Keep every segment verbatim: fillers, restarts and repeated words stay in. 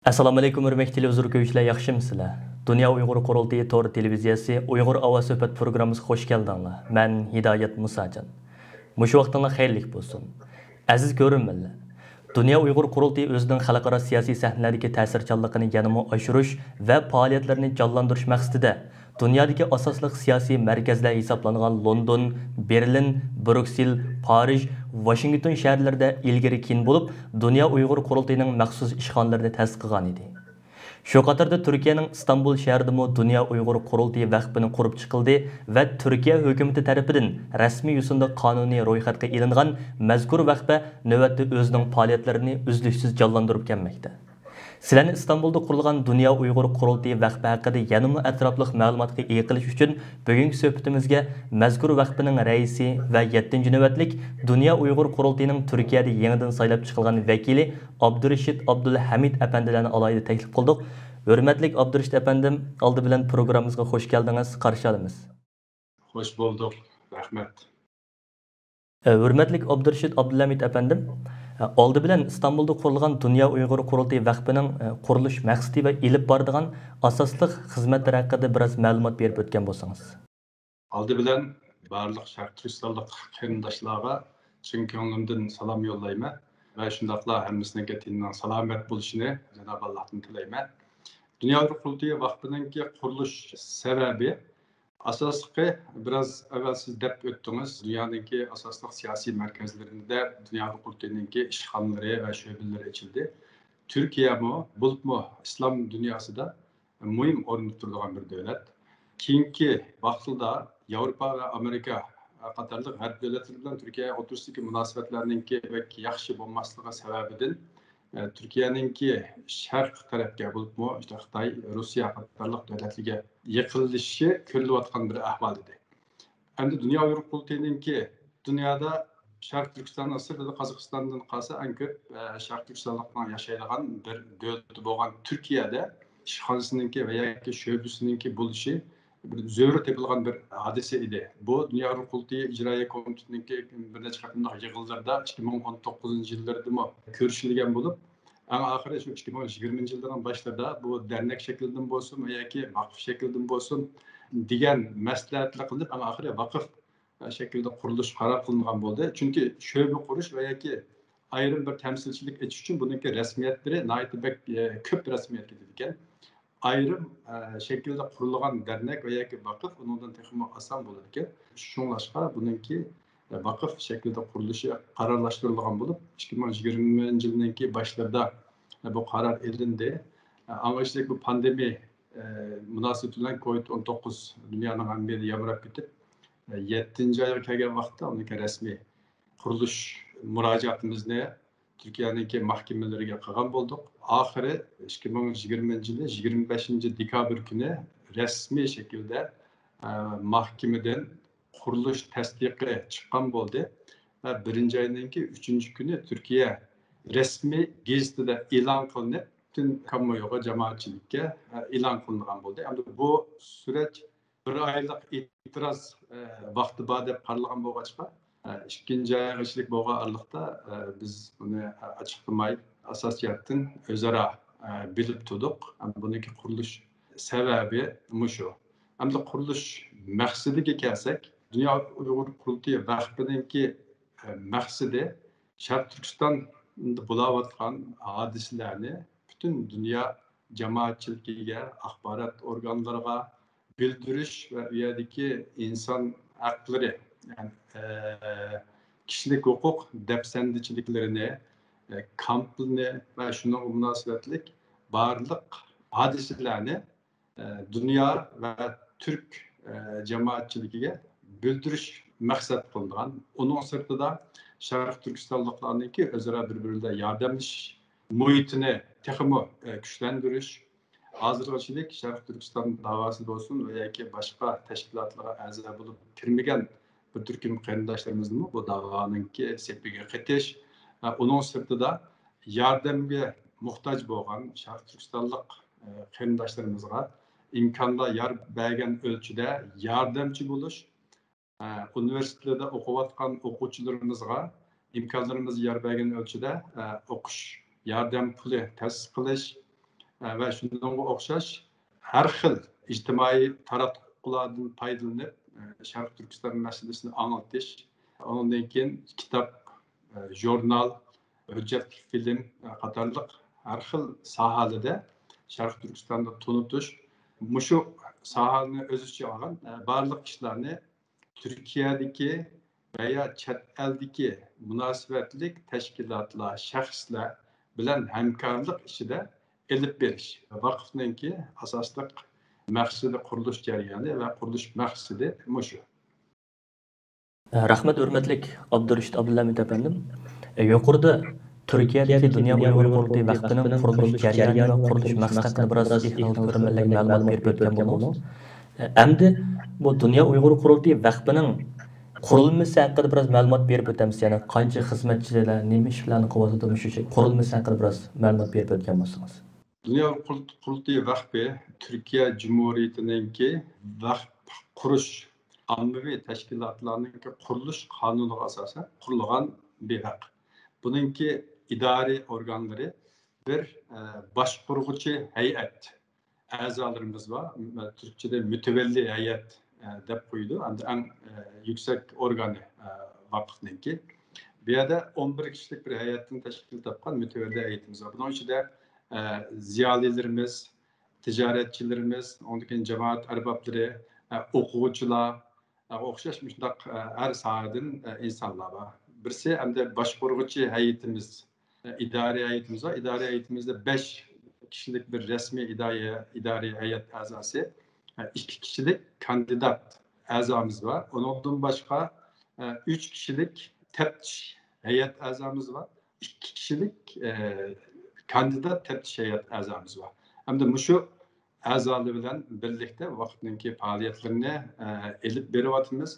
ئەسسالامۇئەلەيكۇم، ھۆرمەتلىك تېلېۋىزور كۆرگۈچىلەر، ياخشىمۇسىلەر؟ دۇنيا ئۇيغۇر قۇرۇلتىيى تور تېلېۋىزىيەسى ئۇيغۇر ئاۋاز سۆھبەت پروگراممىسىغا خوش كەلدىڭلار. مەن ھىدايەت مۇساجان. مۇشۇ ۋاقتىڭلار خەيرلىك بولسۇن. ئەزىز كۆرۈرمەنلەر، دۇنيا ئۇيغۇر قۇرۇلتىيى ئۆزىنىڭ خەلقئارا سىياسىي سەھنىلەردىكى تەسىرچانلىقىنى يەنىمۇ ئاشۇرۇش ۋە پائالىيەتلىرىنى جانلاندۇرۇش مەقسىتىدە دۇنيادىكى ئاساسلىق سىياسىي مەركەزلەر ھېسابلانغان لوندون، بېرلىن، بروكسېل، پارىژ، ۋاشىنگتون شەھەرلىرىدە ئىلگىرى كېيىن بولۇپ، دۇنيا ئۇيغۇر قۇرۇلتىيىنىڭ مەخسۇس ئىشخانىلىرىنى تەسىس قىلغان ئىدى. شۇ قاتاردا تۈركىيەنىڭ ئىستانبۇل شەھىرىدىمۇ دۇنيا ئۇيغۇر قۇرۇلتىيى ۋەقپىنى قۇرۇپ چىقىلدى ۋە تۈركىيە ھۆكۈمىتى تەرىپىدىن رەسمىي يوسۇندا قانۇنىي رويخەتكە ئېلىنغان مەزكۇر ۋەقپە نۆۋەتتە ئۆزىنىڭ پائالىيەتلىرىنى ئۈزلۈكسىز جانلاندۇرۇپ كەلمەكتە. سىلەرنى ئىستانبۇلدا قۇرۇلغان دۇنيا ئۇيغۇر قۇرۇلتىيى ۋەقپى ھەققىدە يەنىمۇ ئەتراپلىق مەلۇماتقا ئىگە قىلىش ئۈچۈن بۈگۈنكى سۆھبىتىمىزگە مەزكۇر ۋەقپىنىڭ رەئىسى ۋە يەتتىنچى نۆۋەتلىك دۇنيا ئۇيغۇر قۇرۇلتىيىنىڭ تۈركىيەدە يېڭىدىن سايلاپ چىقىلغان ۋەكىلى ئابدۇرېشىت ئابدۇلھەمىد ئەپەندىلەرنى ئالاھىدە تەكلىپ قىلدۇق. ھۆرمەتلىك ئابدۇرېشىت ئەپەندىم، ئالدى بىلەن پروگراممىمىزغا خوش كەلدىڭىز، قارشى ئالىمىز. خوش بولدۇق، رەھمەت. ئە، ھۆرمەتلىك ئابدۇرېشىت ئابدۇلھەمىد ئەپەندىم، ئە، ئالدى بىلەن ئىستانبۇلدا قۇرۇلغان دۇنيا ئۇيغۇر قۇرۇلتىيى ۋەقپىنىڭ، ئە، قۇرۇلۇش مەقسىتى ۋە ئېلىپ بارىدىغان ئاساسلىق خىزمەتلىرى ھەققىدە بىراز مەلۇمات بېرىپ ئۆتكەن بولسىڭىز. ئالدى بىلەن بارلىق شەرقىي تۈركىستانلىق قېرىنداشلارغا چىن كۆڭلۈمدىن سالام يوللايمەن ۋە شۇنداقلا ھەممىسىنىڭكى تېنىنىڭ سالامەت بولۇشىنى جانابى ئاللاھتىن تىلەيمەن. دۇنيا ئۇيغۇر قۇرۇلتىيى ۋەقپىنىڭكى قۇرۇلۇش سەۋەبى، ئاساسلىقى، بىراز ئەۋۋەل سىز دەپ ئۆتتىڭىز، دۇنيانىڭكى ئاساسلىق سىياسىي مەركەزلىرىدە دۇنيا ئۇيغۇر قۇرۇلتىيىنىڭكى ئىشخانىلىرى ۋە شۆبىلىرى ئېچىلدى. تۈركىيەمۇ، بولۇپمۇ ئىسلام دۇنياسىدا مۇھىم ئورۇندا تۇرىدىغان بىر دۆلەت. كېيىنكى ۋاقىتلاردا ياۋروپا ۋە ئامېرىكا قاتارلىق غەرب دۆلەتلىرى بىلەن تۈركىيە ئوتتۇرىسىدىكى مۇناسىۋەتلەرنىڭكى بەك ياخشى بولماسلىقى سەۋەبىدىن، ئە، تۈركىيەنىڭكى شەرق تەرەپكە، بولۇپمۇ ئىشتە خىتاي، روسىيە قاتارلىق دۆلەتلەرگە يېقىنلىشىشى كۆرۈلۈۋاتقان بىر ئەھۋال ئىدى. ئەمدى دۇنيا ئۇيغۇر قۇرۇلتىيىنىڭكى دۇنيادا شەرقىي تۈركىستاننىڭ سىرتىدا، قازاقىستاندىن قالسا ئەڭ كۆپ، ئە، شەرقىي تۈركىستانلىقنىڭ ياشايدىغان بىر دۆلىتى بولغان تۈركىيەدە ئىشخانىسىنىڭكى ۋە ياكى شۆبىسىنىڭكى بولۇشى بىر زۆرۈر تېپىلغان بىر ھادىسە ئىدى. بۇ دۇنيا ئۇيغۇر قۇرۇلتىيى ئىجرائىيە كومىتېتىنىڭكى بىر نەچچە قېتىملىق يىغىنلىرىدا ئىككى مىڭ ئون توققۇزىنچى يىللىرىدىمۇ كۆرۈشۈلگەن بولۇپ، ئەڭ ئاخىرى شۇ ئىككى مىڭ يىگىرمىنچى يىللارنىڭ باشلىرىدا بۇ دەرنەك شەكلىدىن بولسۇن ۋە ياكى ۋاقىپ شەكلىدىن بولسۇن دېگەن مەسلىھەتلەر قىلىنىپ، ئەڭ ئاخىرى ۋاقىپ شەكلىدە قۇرۇلۇش قارار قىلىنغان بولدى. چۈنكى شۆبە قۇرۇش ۋە ياكى ئايرىم بىر تەمسىلچىلىك ئېچىش ئۈچۈن بۇنىڭكى رەسمىيەتلىرى ناھايىتى بەك، ئە، كۆپ رەسمىيەت كېتىدىكەن. ئايرىم، ئە، شەكىلدە قۇرۇلغان دەرنەك ۋە ياكى ۋاقىپ ئۇنىڭدىن تېخىمۇ ئاسان بولىدىكەن. شۇڭلاشقا بۇنىڭكى، ئە، ۋاقىپ شەكلىدە قۇرۇلۇشى قارارلاشتۇرۇلغان بولۇپ، ئىككى مىڭ يىگىرمىنچى يىلنىڭكى باشلىرىدا، ئە، بۇ قارار ئېلىندى. ئە، ئاڭلىشىدەك بۇ پاندېمىيە، ئە، مۇناسىۋىتى بىلەن كوۋىد ئون توققۇز دۇنيانىڭ ھەممە يېرىدە يامراپ كېتىپ، ئە، يەتتىنچى ئايغا كەلگەن ۋاقىتتا ئۇنىڭكى رەسمىي قۇرۇلۇش مۇراجىئاتىمىزنى تۈركىيەنىڭكى مەھكىمىلىرىگە قىلغان بولدۇق. ئاخىرى ئىككى مىڭ يىگىرمىنچى يىلى يىگىرمە بەشىنچى دېكابىر كۈنى رەسمىي شەكىلدە، ئە، مەھكىمىدىن قۇرۇلۇش تەستىقى چىققان بولدى. ۋە بىرىنچى ئاينىڭكى ئۈچىنچى كۈنى تۈركىيە رەسمىي گېزىتىدە ئېلان قىلىنىپ، پۈتۈن كاممىيوغا، جامائەتچىلىككە، ئە، ئېلان قىلىنغان بولدى. ئەمدى بۇ سۈرەت بىر ئايلىق ئېتىراز، ئە، ۋاقتى بار دەپ قارالغان بولغاچقا، ئە، ئىككىنچى ئايغا ئىشلىك بولغان ئارىلىقتا، ئە، بىز بۇنى ئاچىقلىماي، ئاساسىي جەھەتتىن ئۆزئارا، ئە، بىلىپ تۇردۇق. ئە، بۇنىڭكى قۇرۇلۇش سەۋەبى مۇشۇ. ئەمدى قۇرۇلۇش مەقسىتىگە كەلسەك، دۇنيا ئۇيغۇر قۇرۇلتىيى ۋەقپىنىڭكى، ئە، مەقسىتى شەرقىي تۈركىستاندا بولاۋاتقان ھادىسىلەرنى پۈتۈن دۇنيا جامائەتچىلىكىگە، ئاخبارات ئورگانلىرىغا بىلدۈرۈش ۋە ئۇ يەردىكى ئىنسان ھەقلىرى، يەنى، ئە، كىشىلىك ھوقۇق دەپسەندىچىلىكلىرىنى، ئە، كامپلىرىنى ۋە شۇنىڭغا مۇناسىۋەتلىك بارلىق ھادىسىلەرنى، ئە، دۇنيا ۋە تۈرك، ئە، جامائەتچىلىكىگە بىلدۈرۈش مەقسەت قىلىنغان. ئۇنىڭ سىرتىدا شەرقىي تۈركىستانلىقلارنىڭكى ئۆزئارا بىر-بىرىدە ياردەملىشىش مۇھىتىنى تېخىمۇ، ئە، كۈچلەندۈرۈش، ھازىرغىچىلىك شەرقىي تۈركىستان داۋاسى بولسۇن ۋە ياكى باشقا تەشكىلاتلارغا ئەزا بولۇپ كىرمىگەن بىر تۈركۈم قېرىنداشلىرىمىزنىمۇ بۇ داۋانىڭكى سېپىگە قېتىش، ئە، ئۇنىڭ سىرتىدا ياردەمگە موھتاج بولغان شەرقىي تۈركىستانلىق، ئە، قېرىنداشلىرىمىزغا ئىمكانلار يار بەرگەن ئۆلچىدە ياردەمچى بولۇش، ئە، ئۇنىۋېرسىتېتلاردا ئوقۇۋاتقان ئوقۇغۇچىلىرىمىزغا ئىمكانلىرىمىز يار بەرگەن ئۆلچىدە، ئە، ئوقۇش ياردەم پۇلى تەسىس قىلىش، ۋە شۇنىڭغا ئوخشاش ھەر خىل ئىجتىمائىي تاراتقۇلاردىن پايدىلىنىپ، شەرقىي تۈركىستان مەسىلىسىنى ئاڭلىتىش، ئۇنىڭدىن كېيىن كىتاب، ژۇرنال، ھۆججەتلىك فىلىم قاتارلىق ھەر خىل ساھەلەردە شەرقىي تۈركىستاننى تونۇتۇش، مۇشۇ ساھەنى ئۆز ئىچىگە ئالغان بارلىق ئىشلارنى تۈركىيەدىكى ۋە يا چەت ئەلدىكى مۇناسىۋەتلىك تەشكىلاتلار، شەخسلەر بىلەن ھەمكارلىق ئىچىدە ئېلىپ بېرىش. ۋاقىفنىڭكى ئاساسلىق مەقسىتى، قۇرۇلۇش جەريانى ۋە قۇرۇلۇش مەقسىتى مۇشۇ. رەھمەت، ھۆرمەتلىك ئابدۇرېشىت ئابدۇلھەمىت ئەپەندىم. يۇقىرىدا تۈركىيەدىكى دۇنيا ئۇيغۇر قۇرۇلتىيى ۋەقپىنىڭ قۇرۇلۇش جەريانى ۋە قۇرۇلۇش مەقسىتى ھەققىدە بىراز ئېكران كۆرۈرمەنلەرگە مەلۇمات بېرىپ ئۆتكەن بولدۇڭىز. ئەمدى بۇ دۇنيا ئۇيغۇر قۇرۇلتىيى ۋەقپىنىڭ قۇرۇلمىسى ھەققىدە بىراز مەلۇمات بېرىپ ئۆتەمسىز؟ يەنى قانچە خىزمەتچىلەر، نېمە ئىشلارنى قىلىۋاتىدۇ، مۇشۇ قۇرۇلمىسى ھەققىدە بىراز مەلۇمات بېرىپ ئۆتكەن بولسىڭىز. دۇنيا قۇرۇلتىيى ۋەقپى تۈركىيە جۇمھۇرىيىتىنىڭكى ۋەقىپ قۇرۇش، ئاممىۋى تەشكىلاتلارنىڭكى قۇرۇلۇش قانۇنىغا ئاساسەن قۇرۇلغان بىر ۋەقىپ. بۇنىڭكى ئىدارىي ئورگانلىرى بىر باشقۇرغۇچى ھەيئەت، ئەزالىرىمىز بار. تۈركچىدە مۇتەۋەللى ھەيئەت دەپ قويىدۇ. ئەمدى ئەڭ يۈكسەك ئورگانى ۋاقىفنىڭكى. بۇ يەردە ئون بىر كىشىلىك بىر ھەيئەتتىن تەشكىل تاپقان مۇتەۋەللى ھەيئىتىمىز بار. بۇنىڭ ئىچىدە زىيالىيلىرىمىز، تىجارەتچىلىرىمىز، ئۇنىڭدىن كېيىن جامائەت ئەربابلىرى، ئوقۇغۇچىلار، ئوخشاش مۇشۇنداق ھەر ساھەدىن ئىنسانلار بار. بىرسى ئەمدى باشقۇرغۇچى ھەيئىتىمىز، ئىدارىي ھەيئىتىمىز بار. ئىدارىي ھەيئىتىمىزدە بەش كىشىلىك بىر رەسمىي ئىدارىي، ئىدارىي ھەيئەت ئەزاسى، ئىككى كىشىلىك كاندىدات ئەزامىز بار. ئۇنىڭدىن باشقا ئۈچ كىشىلىك تەپتىش ھەيئەت ئەزامىز بار. ئىككى كىشىلىك كاندىدات تەپتىش ھەيئەت ئەزامىز بار. ئەمدى مۇشۇ ئەزالىرى بىلەن بىرلىكتە ۋاقىپنىڭكى پائالىيەتلىرىنى ئېلىپ بېرىۋاتىمىز.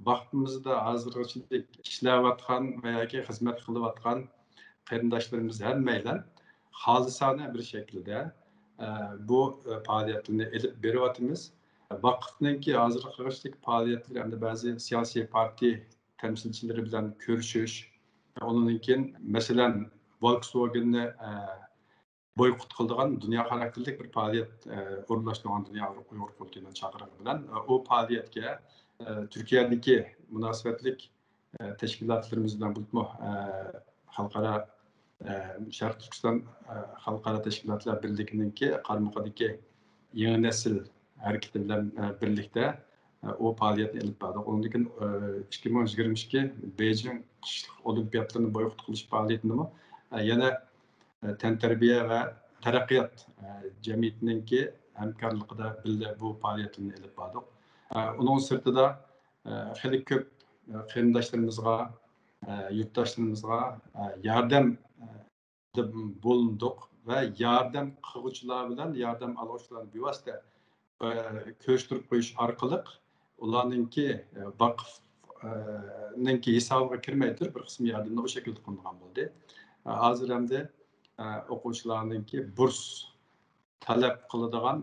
ۋاقىپىمىزدا ھازىرغىچىلىك ئىشلەۋاتقان ۋە ياكى خىزمەت قىلىۋاتقان قېرىنداشلىرىمىز ھەممەيلەن خالىسانە بىر شەكىلدە بۇ پائالىيەتلەرنى ئېلىپ بېرىۋاتىمىز. ۋاقىپنىڭكى ھازىرغىچىلىك پائالىيەتلىرى ئەمدى بەزى سىياسىي پارتىيە تەمسىلچىلىرى بىلەن كۆرۈشۈش، ئۇنىڭدىن كېيىن مەسىلەن ۋولكسۋاگېننى بويكوت قىلىدىغان، دۇنيا خاراكتېرلىك بىر پائالىيەت ئورۇنلاشتۇرغان دۇنيا ئۇيغۇر قۇرۇلتىيىنىڭ چاقىرىقى بىلەن ئۇ پائالىيەتكە تۈركىيەدىكى مۇناسىۋەتلىك تەشكىلاتلىرىمىز بىلەن بولۇپمۇ خەلقئارا، شەرقىي تۈركىستان خەلقئارا تەشكىلاتلار بىرلىكىنىڭكى قارمىقىدىكى يېڭى نەسىل ھەرىكىتى بىلەن بىرلىكتە ئۇ پائالىيەتنى ئېلىپ باردۇق. ئۇنىڭدىن كېيىن ئىككى مىڭ يىگىرمە ئىككى بېيجىڭ قىشلىق ئولىمپىياتلىرىنى بويكوت قىلىش پائالىيىتىنىمۇ يەنە تەنتەربىيە ۋە تەرەققىيات جەمئىيىتىنىڭكى ھەمكارلىقىدا بىللە بۇ پائالىيەتلەرنى ئېلىپ باردۇق. ئۇنىڭ سىرتىدا خېلى كۆپ قېرىنداشلىرىمىزغا، يۇرتداشلىرىمىزغا ياردەم بولۇندۇق ۋە ياردەم قىلغۇچىلار بىلەن ياردەم ئالغۇچىلارنى بىۋاسىتە كۆرۈشتۈرۈپ قويۇش ئارقىلىق ئۇلارنىڭكى ۋاقىفنىڭكى ھېسابىغا كىرمەي تۇرۇپ بىر قىسىم ياردەملەر ئۇ شەكىلدە قىلىنغان بولدى. ھازىر ئەمدى ئوقۇغۇچىلارنىڭكى بۇرس تەلەپ قىلىدىغان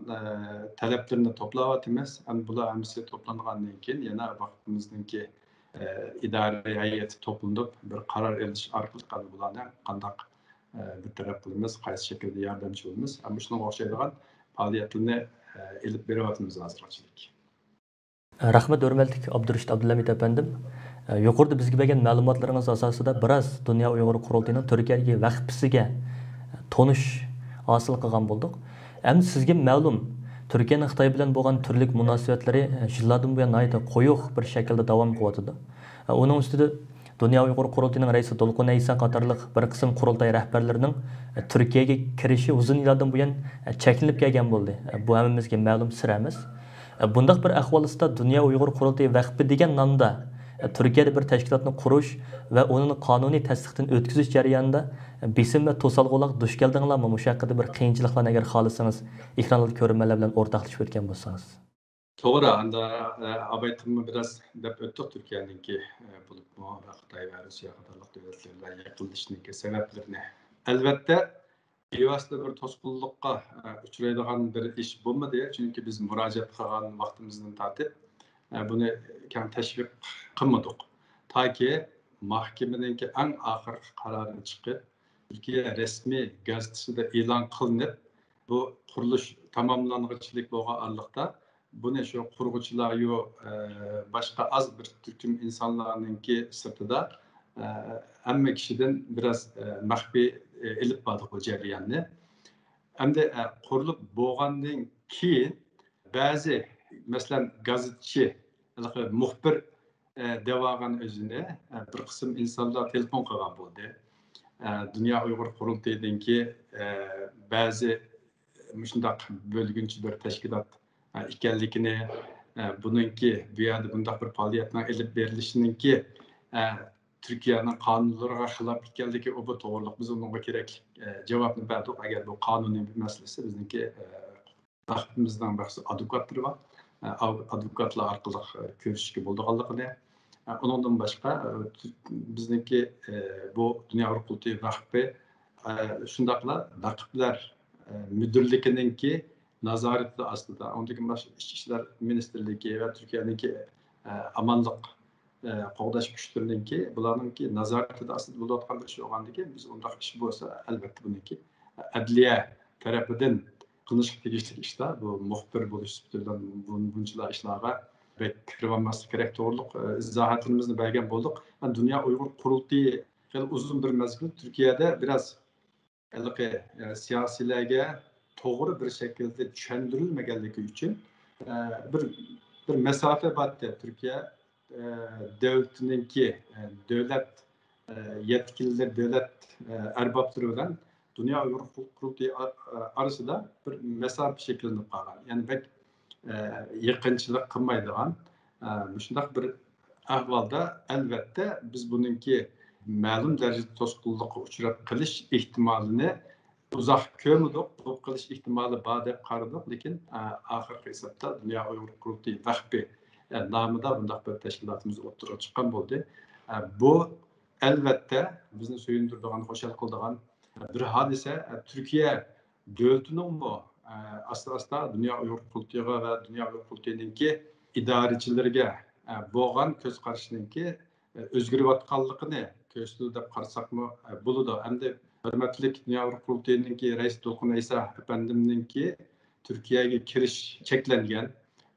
تەلەپلىرىنى توپلاۋاتىمىز. ئەمدى بۇلار ھەممىسى توپلانغاندىن كېيىن يەنە ۋاقىپىمىزنىڭكى ئىدارىي ھەيئىتى توپلىنىپ بىر قارار ئېلىش ئارقىلىق ئەمدى بۇلارنى قانداق بىر تەرەپ قىلىمىز، قايسى شەكىلدە ياردەمچى بولىمىز، مۇشۇنىڭغا ئوخشايدىغان پائالىيەتلەرنى ئېلىپ بېرىۋاتىمىز ھازىرغىچىلىك. رەھمەت، ھۆرمەتلىك ئابدۇرېشىت ئابدۇلھەمىت ئەپەندىم. يۇقىرىدا بىزگە بەرگەن مەلۇماتلىرىڭىز ئاساسىدا بىراز دۇنيا ئۇيغۇر قۇرۇلتىيىنىڭ تۈركىيەدىكى ۋەقپىسىگە تونۇش ھاسىل قىلغان بولدۇق. ئەمدى سىزگە مەلۇم، تۈركىيەنىڭ خىتاي بىلەن بولغان تۈرلۈك مۇناسىۋەتلىرى يىللاردىن بۇيان ناھايىتى قويۇق بىر شەكىلدە داۋام قىلىۋاتىدۇ. ئۇنىڭ ئۈستىدە دۇنيا ئۇيغۇر قۇرۇلتىيىنىڭ رەئىسى دولقۇن ئەيسا قاتارلىق بىر قىسىم قۇرۇلتاي رەھبەرلىرىنىڭ تۈركىيەگە كىرىشى ئۇزۇن يىللاردىن بۇيان چەكلىنىپ كەلگەن بولدى. بۇ ھەممىمىزگە مەلۇم سىر ئەمەس. بۇنداق بىر ئەھۋال ئاستىدا دۇنيا ئۇيغۇر قۇرۇلتىيى ۋەقپى دېگەن نامدا تۈركىيەدە بىر تەشكىلاتنى قۇرۇش ۋە ئۇنى قانۇنىي تەستىقتىن ئۆتكۈزۈش جەريانىدا بېسىم ۋە توسالغۇلارغا دۇچ كەلدىڭلارمۇ؟ مۇشۇ ھەققىدە بىر قىيىنچىلىقلارنى ئەگەر خالىسىڭىز ئېكراندا كۆرۈرمەنلەر بىلەن ئورتاقلىشىپ ئۆتكەن بولسىڭىز. توغرا، ئاندا ئابايتىنمۇ بىراز دەپ ئۆتتۇق تۈركىيەنىڭكى بولۇپمۇ خىتاي ۋە روسىيە قاتارلىق دۆلەتلەر بىلەن يېقىنلىشىشنىڭكى سەۋەبلىرىنى. ئەلۋەتتە، بىۋاسىتە بىر توسقۇنلۇققا ئۇچرايدىغان بىر ئىش بولمىدى، چۈنكى بىز مۇراجىئەت قىلغان ۋاقتىمىزدىن تارتىپ بۇنى كەڭ تەشۋىق قىلمىدۇق. تاكى مەھكىمىنىڭكى ئەڭ ئاخىرقى قارارى چىقىپ، تۈركىيە رەسمىي گازېتىسىدە ئېلان قىلىنىپ، بۇ قۇرۇلۇش تاماملانغۇچىلىك بولغان ئارىلىقتا بۇنى شۇ قۇرغۇچىلار يو، ئە، باشقا ئاز بىر تۈركۈم ئىنسانلارنىڭكى سىرتىدا، ئە، ھەممە كىشىدىن بىراز، ئە، مەخپىي، ئە، ئېلىپ باردۇق بۇ جەرياننى. ئەمدى، ئە، قۇرۇلۇپ بولغاندىن كېيىن بەزى، مەسىلەن، گازېتچى، ھېلىقى مۇخبىر، ئە، دەۋالغان ئۆزىنى، ئە، بىر قىسىم ئىنسانلار تېلېفون قىلغان بولدى. ئە، دۇنيا ئۇيغۇر قۇرۇلتىيىدىنكى، ئە، بەزى مۇشۇنداق بۆلگۈنچى بىر تەشكىلات، ئە، ئىكەنلىكىنى، ئە، بۇنىڭكى بۇ يەردە بۇنداق بىر پائالىيەتنىڭ ئېلىپ بېرىلىشىنىڭكى، ئە، تۈركىيەنىڭ قانۇنلىرىغا خىلاپ ئىكەنلىكى، ئۇ بۇ توغرىلىق بىز ئۇنىڭغا كېرەكلىك، ئە، جاۋابنى بەردۇق. ئەگەر بۇ قانۇنىي بىر مەسىلىسى بىزنىڭكى، ئە، بىزنىڭ مەخسۇس ئادۋوكاتلىرى بار. ئە، ئاۋ-، ئادۋوكاتلار ئارقىلىق، ئە، كۆرۈشۈشكە بولىدىغانلىقىنى، ئە، ئۇنىڭدىن باشقا، ئە، بىزنىڭكى، ئە، بۇ دۇنيا ئۇيغۇر قۇرۇلتىيى ۋەقپى، ئە، شۇنداقلا رەقىبلەر، ئە، مۇدىرلىكىنىڭكى نازارىتى ئاستىدا، ئۇنىڭدىن كېيىن باشقا ئىچكى ئىشلار مىنىستىرلىكى ۋە تۈركىيەنىڭكى، ئە، ئامانلىق، ئە، قوغداش كۈچلىرىنىڭكى، بۇلارنىڭكى نازارىتىدە ئاستىدا بولۇۋاتقان بىر ئىش بولغاندىكىن، بىز ئۇنداق ئىش بولسا، ئەلۋەتتە بۇنىڭكى ئەدلىيە تەرىپىدىن قىلىنىشقا تېگىشلىك ئىشتا، بۇ مۇخبىر بولۇش سۈپىتى بىلەن بۇ-، بۇنچىلا ئىشلارغا بەك كىرىۋالماسلىق كېرەك توغرۇلۇق، ئە، ئىزاھاتلىرىمىزنى بەرگەن بولدۇق. دۇنيا ئۇيغۇر قۇرۇلتىيى خېلى ئۇزۇن بىر مەزگىل تۈركىيەدە بىراز ھېلىقى، ئە، سىياسىيلەرگە توغرا بىر شەكىلدە چۈشەندۈرۈلمىگەنلىكى ئۈچۈن، ئە، بىر، بىر مەسافە بارتى تۈركىيە، ئە، دۆلىتىنىڭكى، ئە، دۆلەت، ئە، يەتكىلىرى، دۆلەت، ئە، ئەربابلىرى بىلەن دۇنيا ئۇيغۇر قۇرۇلتىيى ئا-، ئارىسىدا بىر مەسافە شەكىللىنىپ قالغان. يەنى بەك، ئە، يېقىنچىلىق قىلمايدىغان، ئە، مۇشۇنداق بىر ئەھۋالدا، ئەلۋەتتە، بىز بۇنىڭكى مەلۇم دەرىجىدە توسقۇنلۇققا ئۇچراپ قېلىش ئېھتىمالىنى ئۇزاق كۆرمىدۇق. بولۇپ قېلىش ئېھتىمالى بار دەپ قارىدۇق، لېكىن، ئە، ئاخىرقى ھېسابتا دۇنيا ئۇيغۇر قۇرۇلتىيى ۋەقپى، ئە، نامىدا بۇنداق بىر تەشكىلاتىمىز ئوتتۇرىغا چىققان بولدى. ئە، بۇ، ئەلۋەتتە، بىزنى سۆيۈندۈرىدىغان، خۇشال قىلىدىغان، ئە، بىر ھادىسە. ئە، تۈركىيە دۆلىتىنىڭمۇ، ئە، ئاستا-ئاستا دۇنيا ئۇيغۇر قۇرۇلتىيىغا ۋە دۇنيا ئۇيغۇر قۇرۇلتىيىنىڭكى ئىدارىچىلىرىگە، ئە، بولغان كۆز قارىشىنىڭكى، ئە، ئۆزگىرىۋاتقانلىقىنى كۆرسىتىدۇ دەپ قارىساقمۇ، ئە، بولىدۇ. ئەمدى ھۆرمەتلىك دۇنيا ئۇيغۇر قۇرۇلتىيىنىڭكى رەئىسى دولقۇن ئەيسا ئەپەندىمنىڭكى تۈركىيەگە كىرىش چەكلەنگەن.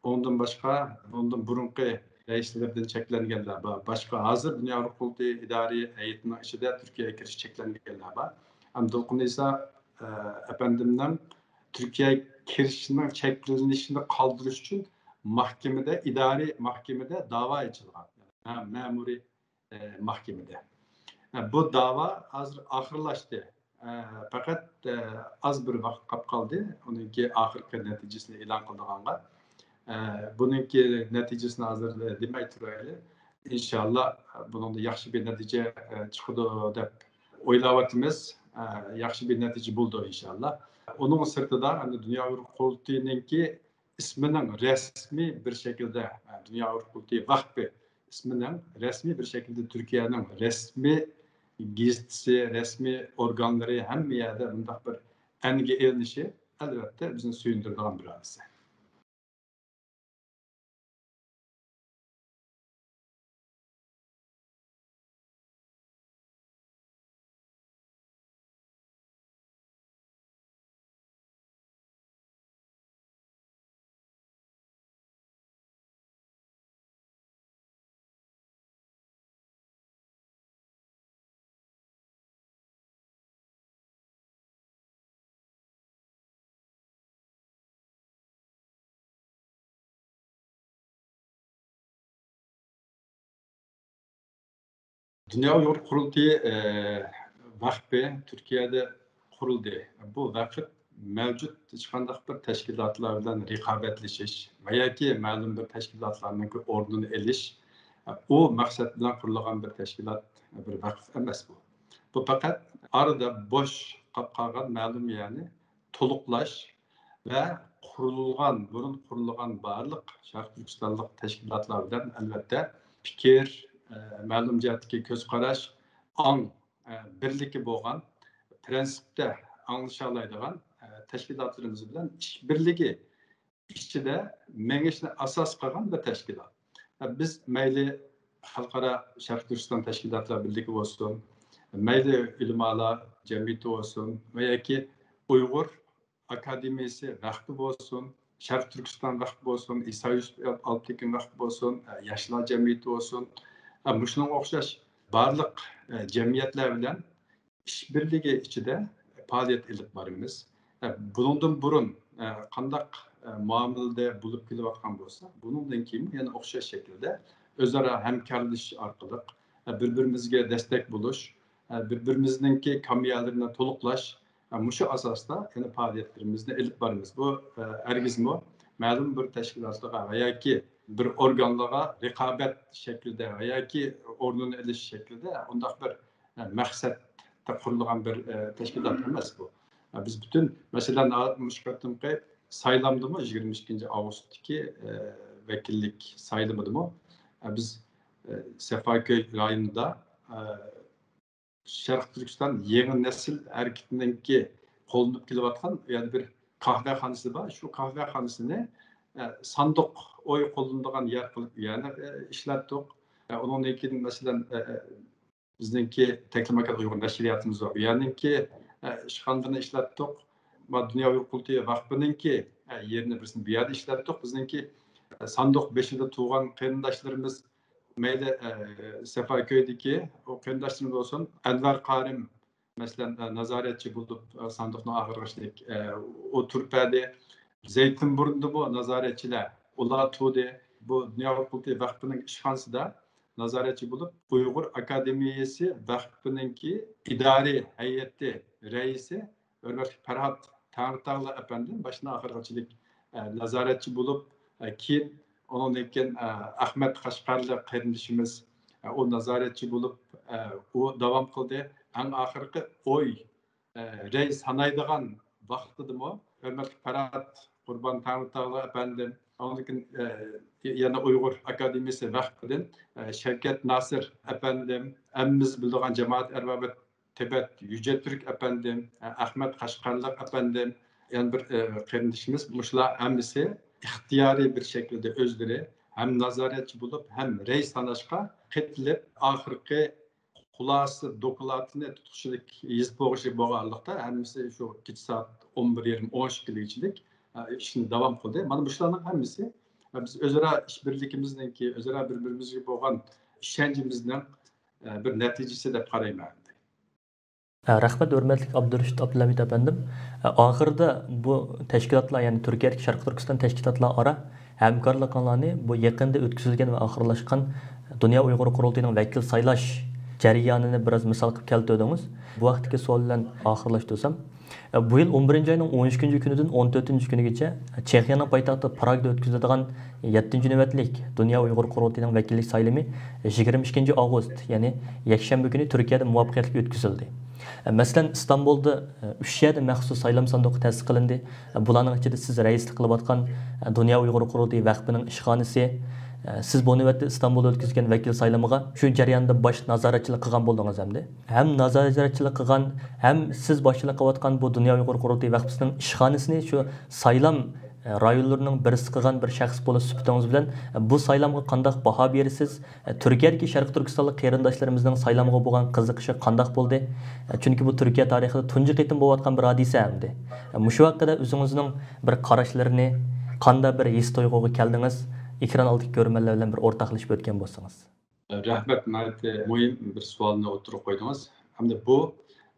ئۇنىڭدىن باشقا، بۇنىڭدىن بۇرۇنقى رەئىسلىرىدىن چەكلەنگەنلەر بار. باشقا ھازىر دۇنيا ئۇيغۇر قۇرۇلتىيى ئىدارىي ھەيئىتىنىڭ ئىچىدە تۈركىيەگە كىرىش چەكلەنگەنلەر بار. ئەمدى دولقۇن ئەيسا، ئە، ئەپەندىمنىڭ تۈركىيەگە كىرىشىنىڭ چەكلىنىشىنى قالدۇرۇش ئۈچۈن مەھكىمىدە، ئىدارىي مەھكىمىدە داۋا ئېچىلغان. مە-، مەمۇرىي، ئە، مەھكىمىدە. ئە، بۇ داۋا ھازىر ئاخىرلاشتى. ئە، پەقەت، ئە، ئاز بىر ۋاقىت قاپ قالدى. ئۇنىڭكى ئاخىرقى نەتىجىسىنى ئېلان قىلىدىغانغا. ئە، بۇنىڭكى نەتىجىسىنى ھازىر، ئە، دېمەي تۇرايلى. ئىنشاللا، بۇنىڭدا ياخشى بىر نەتىجە، ئە، چىقىدۇ دەپ ئويلاۋاتىمىز. ئە، ياخشى بىر نەتىجە بولىدۇ ئىنشاللا. ئۇنىڭ سىرتىدا، ئەمدى دۇنيا ئۇيغۇر قۇرۇلتىيىنىڭكى ئىسمىنىڭ رەسمىي بىر شەكىلدە، ئە، دۇنيا ئۇيغۇر قۇرۇلتىيى ۋەقپى ئىسمىنىڭ رەسمىي بىر شەكىلدە تۈركىيەنىڭ رەسمىي گېزىتىسى، رەسمىي ئورگانلىرى ھەممە يەردە بۇنداق بىر ئەنگە ئېلىنىشى، ئەلۋەتتە، بىزنى سۆيۈندۈرىدىغان بىر ھادىسە. دۇنيا ئۇيغۇر قۇرۇلتىيى، ئە، ۋەقپى تۈركىيەدە قۇرۇلدى. بۇ ۋەقىپ مەۋجۇت ھېچقانداق بىر تەشكىلاتلار بىلەن رىقابەتلىشىش ۋە ياكى مەلۇم بىر تەشكىلاتلارنىڭكى ئورنىنى ئېلىش، ئۇ مەقسەت بىلەن قۇرۇلغان بىر تەشكىلات، بىر ۋەقىپ ئەمەس بۇ. بۇ پەقەت ئارىدا بوش قاپ قالغان مەلۇم يەرنى تولۇقلاش ۋە قۇرۇلغان، بۇرۇن قۇرۇلغان بارلىق شەرقىي تۈركىستانلىق تەشكىلاتلار بىلەن ئەلۋەتتە پىكىر، ئە، مەلۇم جەھەتتىكى كۆز قاراش، ئاڭ، ئە، بىرلىكى بولغان، پىرىنسىپتە ئاڭلىشالايدىغان، ئە، تەشكىلاتلىرىمىز بىلەن ئىش بىرلىكى ئىچىدە مېڭىشنى ئاساس قىلغان بىر تەشكىلات. بىز مەيلى خەلقئارا شەرقىي تۈركىستان تەشكىلاتلار بىرلىكى بولسۇن، مەيلى ئۆلىمالار جەمئىيىتى بولسۇن ۋە ياكى ئۇيغۇر ئاكادېمىيىسى ۋەقپى بولسۇن، شەرقىي تۈركىستان ۋەقپى بولسۇن، ئىسا يۈسۈپ ئالپتېكىن ۋەقپى بولسۇن، ياشلار جەمئىيىتى بولسۇن، مۇشۇنىڭغا ئوخشاش بارلىق جەمئىيەتلەر بىلەن ئىشبىرلىكى ئىچىدە پائالىيەت ئېلىپ بارىمىز. بۇنىڭدىن بۇرۇن قانداق مۇئامىلىدە بولۇپ كېلىۋاتقان بولسا، بۇنىڭدىن كېيىنمۇ يەنە ئوخشاش شەكىلدە ئۆزئارا ھەمكارلىشىش ئارقىلىق، بىر-بىرىمىزگە دەستەك بولۇش، بىر-بىرىمىزنىڭكى كامىيالىرىنى تولۇقلاش، مۇشۇ ئاساستا يەنە پائالىيەتلىرىمىزنى ئېلىپ بارىمىز. بۇ ھەرگىزمۇ مەلۇم بىر تەشكىلاتلارغا ۋە ياكى بىر ئورگانلارغا رىقابەت شەكلىدە ۋە ياكى ئورنىنى ئېلىش شەكلىدە ئۇنداق بىر مەقسەتتە قۇرۇلغان بىر تەشكىلات ئەمەس بۇ. بىز پۈتۈن، مەسىلەن، مۇشۇ قېتىمقى سايلامدىمۇ، يىگىرمە ئىككىنچى ئاۋغۇستتىكى ۋەكىللىك سايلىمىدىمۇ بىز سەفاكۆي رايونىدا شەرقىي تۈركىستان يېڭى نەسىل ھەرىكىتىنىڭكى قوللىنىپ كېلىۋاتقان يەنە بىر قەھۋەخانىسى بار. شۇ قەھۋەخانىسىنى ساندۇق ئوي قوللىنىدىغان يەر قىلىپ يەنە ئىشلەتتۇق. ئۇنىڭدىن كېيىن، مەسىلەن، بىزنىڭكى تەكلىماكان ئۇيغۇر نەشرىياتىمىز بار. ئۇ يەرنىڭكى ئىشخانىلىرىنى ئىشلەتتۇق. دۇنيا ئۇيغۇر قۇرۇلتىيى ۋەقپىنىڭكى يېرىنى بىرسىنى بۇ يەردە ئىشلەتتۇق. بىزنىڭكى ساندۇق بېشىدا تۇغان قېرىنداشلىرىمىز، مەيلى سەفاكۆيدىكى ئۇ قېرىنداشلىرىمىز بولسۇن، ئەنۋەر قارىم، مەسىلەن، نازارەتچى بولۇپ ساندۇقنىڭ ئاخىرغىچىلىك ئۇ تۇرۇپ بەردى. زەيتىنبۇرۇندىمۇ نازارەتچىلەر ئۇلار تۇردى. بۇ دۇنيا ئۇيغۇر قۇرۇلتىيى ۋەقپىنىڭ ئىشخانىسىدا نازارەتچى بولۇپ، ئۇيغۇر ئاكادېمىيەسى ۋەقپىنىڭكى ئىدارىي ھەيئىتى رەئىسى ھۆرمەتلىك پەرھات تەڭرىتاغلىق ئەپەندىم باشتىن ئاخىرغىچىلىك نازارەتچى بولۇپ، كېيىن ئۇنىڭدىن كېيىن ئەخمەت قەشقەرلىك قېرىندىشىمىز ئۇ نازارەتچى بولۇپ ئۇ داۋام قىلدى. ئەڭ ئاخىرقى ئوي رەي سانايدىغان ۋاقتىدىمۇ ھۆرمەتلىك پەرھات قۇربان تەڭرىتاغلىق ئەپەندىم، ئاندىن كېيىن يەنە ئۇيغۇر ئاكادېمىيەسى ۋەقپىدىن شەۋكەت ناسىر ئەپەندىم، ھەممىمىز بىلىدىغان جامائەت ئەربابى تىبەت يۈجەتۈرك ئەپەندىم، ئەخمەت قەشقەرلىق ئەپەندىم، يەنە بىر قېرىندىشىمىز، مۇشۇلار ھەممىسى ئىختىيارىي بىر شەكىلدە ئۆزلىرى ھەم نازارەتچى بولۇپ، ھەم رەي ساناشقا قېتىلىپ، ئاخىرقى خۇلاسە دوكلاتىنى تۇتقۇچىلىك يېزىپ بولغۇچىلىك بولغانلىقتا، ھەممىسى شۇ كېچە سائەت ئون بىر يېرىم، ئون ئىككىگىچىلىك ئىشنى داۋام قىلدى. مانا مۇشۇلارنىڭ ھەممىسى بىز ئۆزئارا ئىشبىرلىكىمىزنىڭكى، ئۆزئارا بىر-بىرىمىزگە بولغان ئىشەنچىمىزنىڭ بىر نەتىجىسى دەپ قارايمەن ئەمدى. رەھمەت، ھۆرمەتلىك ئابدۇرېشىت ئابدۇلھەمىد ئەپەندىم. ئاخىرىدا بۇ تەشكىلاتلار، يەنى تۈركىيەدىكى شەرقىي تۈركىستان تەشكىلاتلار ئارا ھەمكارلىقىڭلارنى بۇ يېقىندا ئۆتكۈزۈلگەن ۋە ئاخىرلاشقان دۇنيا ئۇيغۇر قۇرۇلتىيىنىڭ ۋەكىل سايلاش جەريانىنى بىراز مىسال قىلىپ كەلتۈردىڭىز. بۇ ھەقتىكى سوئال بىلەن ئاخىرلاشتۇرسام، بۇ يىل ئون بىرىنچى ئاينىڭ ئون ئۈچىنچى كۈنىدىن ئون تۆتىنچى كۈنىگىچە چېخىيەنىڭ پايتەختى پراگدا ئۆتكۈزۈلىدىغان يەتتىنچى نۆۋەتلىك دۇنيا ئۇيغۇر قۇرۇلتىيىنىڭ ۋەكىللىك سايلىمى يىگىرمە ئىككىنچى ئاۋغۇست، يەنى يەكشەنبە كۈنى تۈركىيەدە مۇۋەپپەقىيەتلىك ئۆتكۈزۈلدى. مەسىلەن، ئىستانبۇلدا ئۈچ يەردە مەخسۇس سايلام ساندۇقى تەسىس قىلىندى. بۇلارنىڭ ئىچىدە سىز رەئىسلىك قىلىۋاتقان دۇنيا ئۇيغۇر قۇرۇلتىيى ۋەقپىنىڭ ئىشخانىسى، سىز بۇ نۆۋەتتە ئىستانبۇلدا ئۆتكۈزگەن ۋەكىل سايلىمىغا شۇ جەرياندا باش نازارەتچىلىك قىلغان بولدىڭىز ئەمدى. ھەم نازارەتچىلىك قىلغان، ھەم سىز باشچىلىق قىلىۋاتقان بۇ دۇنيا ئۇيغۇر قۇرۇلتىيى ۋەقپىسىنىڭ ئىشخانىسىنى شۇ سايلام رايونلىرىنىڭ بىرسى قىلغان بىر شەخس بولۇش سۈپىتىڭىز بىلەن بۇ سايلامغا قانداق باھا بېرىسىز؟ تۈركىيەدىكى شەرقىي تۈركىستانلىق قېرىنداشلىرىمىزنىڭ سايلامغا بولغان قىزىقىشى قانداق بولدى؟ چۈنكى بۇ تۈركىيە تارىخىدا تۇنجى قېتىم بولۇۋاتقان بىر ھادىسە ئەمدى. مۇشۇ ھەققىدە ئۆزىڭىزنىڭ بىر قاراشلىرىنى، قانداق بىر ھېس تۇيغۇغا كەلدىڭىز؟ ئېكران ئالدىدىكى كۆرۈرمەنلەر بىلەن بىر ئورتاقلىشىپ ئۆتكەن بولسىڭىز. رەھمەت، ناھايىتى مۇھىم بىر سوئالنى ئوتتۇرىغا قويدىڭىز. ئەمدى بۇ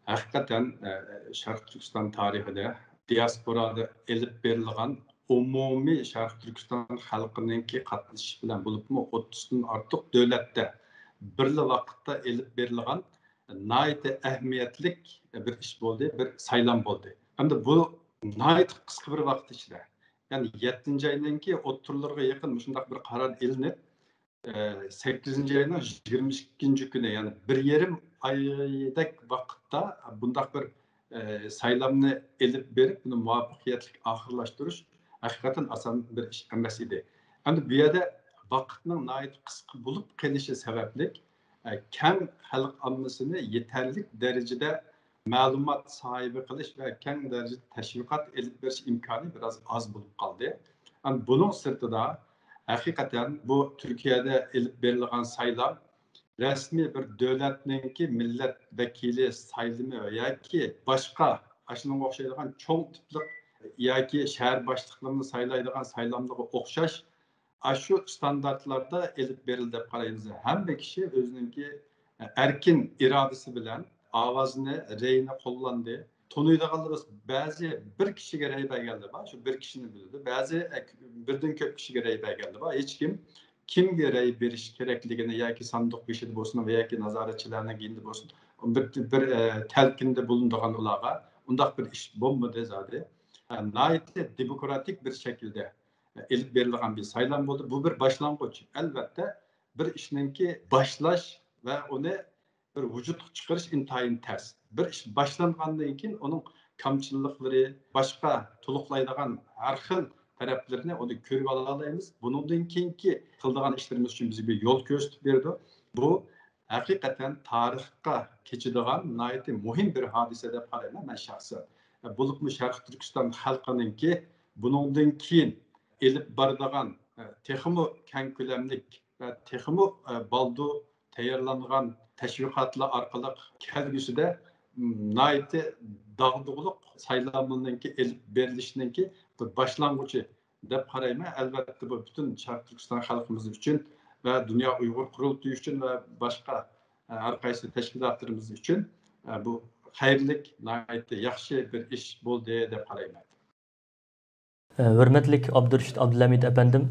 ھەقىقەتەن شەرقىي تۈركىستان تارىخىدا دىياسپورادا ئېلىپ بېرىلغان ئومۇمىي شەرقىي تۈركىستان خەلقىنىڭكى قاتنىشىشى بىلەن، بولۇپمۇ ئوتتۇزدىن ئارتۇق دۆلەتتە بىرلا ۋاقىتتا ئېلىپ بېرىلغان ناھايىتى ئەھمىيەتلىك بىر ئىش بولدى، بىر سايلام بولدى. ئەمدى بۇ ناھايىتى قىسقا بىر ۋاقىت ئىچىدە، يەنى يەتتىنچى ئاينىڭكى ئوتتۇرىلىرىغا يېقىن مۇشۇنداق بىر قارار ئېلىنىپ، سەككىزىنچى ئاينىڭ يىگىرمە ئىككىنچى كۈنى، يەنى بىر يېرىم ئايدەك ۋاقىتتا بۇنداق بىر سايلامنى ئېلىپ بېرىپ، بۇنى مۇۋەپپەقىيەتلىك ئاخىرلاشتۇرۇش ھەقىقەتەن ئاسان بىر ئىش ئەمەس ئىدى. ئەمدى بۇ يەردە ۋاقىتنىڭ ناھايىتى قىسقا بولۇپ قېلىشى سەۋەبلىك، كەڭ خەلق ئاممىسىنى يېتەرلىك دەرىجىدە مەلۇمات ساھىبى قىلىش ۋە كەڭ دەرىجىدە تەشۋىقات ئېلىپ بېرىش ئىمكانى بىراز ئاز بولۇپ قالدى. ئەمما بۇنىڭ سىرتىدا، ھەقىقەتەن بۇ تۈركىيەدە ئېلىپ بېرىلغان سايلام رەسمىي بىر دۆلەتنىڭكى مىللەت ۋەكىلى سايلىمى ياكى باشقا ئاشۇنىڭغا ئوخشايدىغان چوڭ تىپلىق ياكى شەھەر باشلىقلىرىنى سايلايدىغان سايلاملىرىغا ئوخشاش ئاشۇ ئىستاندارتلاردا ئېلىپ بېرىلدى دەپ قارايمىز. ھەممە كىشى ئۆزىنىڭكى ئەركىن ئىرادىسى بىلەن ئاۋازىنى، رەينى قوللاندى. تونۇيدىغانلىرىمىز بەزى بىر كىشىگە رەي بەرگەنلەر بار، شۇ بىر كىشىنى بىلىدۇ. بەزى بىردىن كۆپ كىشىگە رەي بەرگەنلەر بار. ھېچكىم كىمگە رەي بېرىش كېرەكلىكىنى ياكى ساندۇق بېشىدا بولسۇن ۋە ياكى نازارەتچىلەرنىڭ يېنىدا بولسۇن، بىر، بىر، ئە، تەلقىندە بولۇنىدىغان ئۇلارغا ئۇنداق بىر ئىش بولمىدى زادى. ئە، ناھايىتى دېموكراتىك بىر شەكىلدە ئېلىپ بېرىلغان بىر سايلام بولدى. بۇ بىر باشلانغۇچ. ئەلۋەتتە، بىر ئىشنىڭكى باشلاش ۋە ئۇنى بىر ۋۇجۇدقا چىقىرىش ئىنتايىن تەس. بىر ئىش باشلانغاندىن كېيىن ئۇنىڭ كامچىللىقلىرى، باشقا تولۇقلايدىغان ھەر خىل تەرەپلىرىنى ئۇنى كۆرۈپ ئالالايمىز. بۇنىڭدىن كېيىنكى قىلىدىغان ئىشلىرىمىز ئۈچۈن بىزگە بىر يول كۆرسىتىپ بېرىدۇ. بۇ ھەقىقەتەن تارىخقا كېچىدىغان ناھايىتى مۇھىم بىر ھادىسە دەپ قارايمەن مەن شەخسەن. بولۇپمۇ شەرقىي تۈركىستان خەلقىنىڭكى بۇنىڭدىن كېيىن ئېلىپ بارىدىغان، تېخىمۇ كەڭ كۆلەملىك ۋە تېخىمۇ، بالدۇر تەييارلانغان تەشۋىقاتلار ئارقىلىق كەلگۈسىدە، م، ناھايىتى داغدۇغىلىق سايلاملىرىنىڭكى ئېلىپ بېرىلىشىنىڭكى بىر باشلانغۇچى دەپ قارايمەن. ئەلۋەتتە، بۇ پۈتۈن شەرقىي تۈركىستان خەلقىمىز ئۈچۈن ۋە دۇنيا ئۇيغۇر قۇرۇلتىيى ئۈچۈن ۋە باشقا، ئە، ھەر قايسى تەشكىلاتلىرىمىز ئۈچۈن، ئە، بۇ خەيرلىك، ناھايىتى ياخشى بىر ئىش بولدى دەپ قارايمەن. ھۆرمەتلىك ئابدۇرېشىت ئابدۇلھەمىد ئەپەندىم،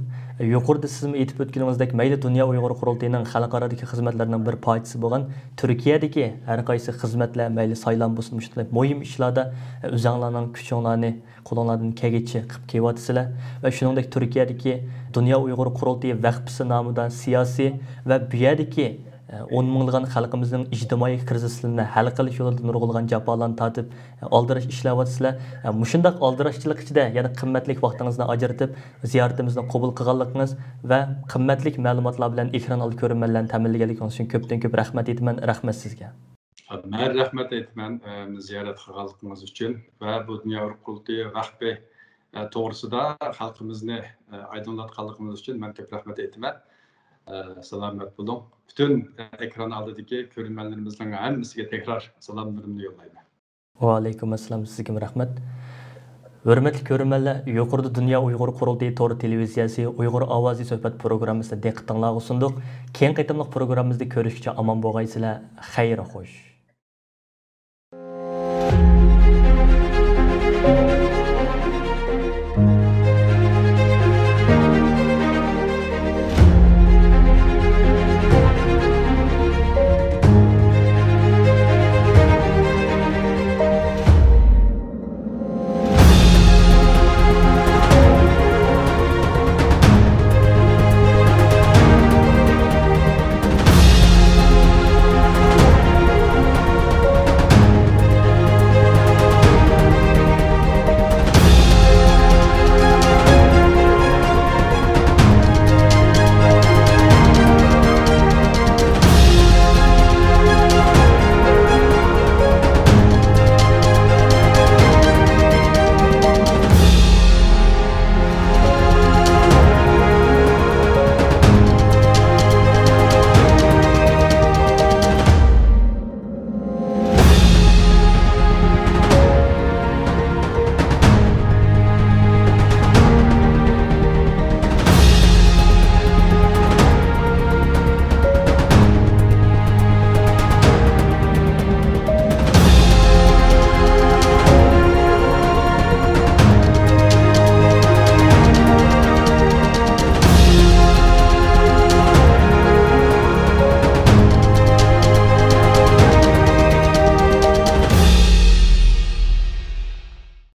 يۇقىرىدا سىزمۇ ئېيتىپ ئۆتكىنىڭىزدەك، مەيلى دۇنيا ئۇيغۇر قۇرۇلتىيىنىڭ خەلقئارادىكى خىزمەتلىرىنىڭ بىر پارچىسى بولغان تۈركىيەدىكى ھەر قايسى خىزمەتلەر، مەيلى سايلام بولسۇن، مۇشۇنداق مۇھىم ئىشلاردا ئۆزەڭلارنىڭ كۈچۈڭلارنى قولۇڭلاردىن كەلگىچە قىلىپ كېلىۋاتىسىلەر ۋە شۇنىڭدەك تۈركىيەدىكى دۇنيا ئۇيغۇر قۇرۇلتىيى ۋەقپىسى نامىدا سىياسىي ۋە بۇ يەردىكى ئون مىڭلىغان خەلقىمىزنىڭ ئىجتىمائىي كىرىزىسلىرىنى ھەل قىلىش يولىدا نۇرغۇنلىغان جاپالارنى تارتىپ، ئالدىراش ئىشلەۋاتىسىلەر. مۇشۇنداق ئالدىراشچىلىق ئىچىدە يەنە قىممەتلىك ۋاقتىڭىزنى ئاجرىتىپ، زىيارىتىمىزنى قوبۇل قىلغانلىقىڭىز ۋە قىممەتلىك مەلۇماتلار بىلەن ئېكران ئالدى كۆرۈرمەنلەرنى تەمىنلىگەنلىكىڭىز ئۈچۈن كۆپتىن كۆپ رەھمەت ئېيتىمەن. رەھمەت سىزگە. مەن رەھمەت ئېيتىمەن، ئە، زىيارەت قىلغانلىقىڭىز ئۈچۈن ۋە بۇ دۇنيا ئۇيغۇر قۇرۇلتىيى ۋەقپى، ئە، توغرىسىدا خەلقىمىزنى، ئە، ئايدىڭلاتقانلىقىڭىز ئۈچۈن مەن كۆپ رەھمەت ئېيتىمەن. ئە، سالامەت بولۇڭ. پۈتۈن، ئە، ئېكران ئالدىدىكى كۆرۈرمەنلىرىمىزنىڭ ھەممىسىگە تەكرار سالاملىرىمنى يوللايمەن. ۋەئەلەيكۇم ئەسسالام، سىزگىمۇ رەھمەت. ھۆرمەتلىك كۆرۈرمەنلەر، يۇقىرىدا دۇنيا ئۇيغۇر قۇرۇلتىيى تور تېلېۋىزىيەسى ئۇيغۇر ئاۋازى سۆھبەت پروگراممىسىنى دىققىتىڭلارغا سۇندۇق. كېيىنكى قېتىملىق پروگراممىمىزدا كۆرۈشكىچە ئامان بولغايسىلەر. خەير خوش.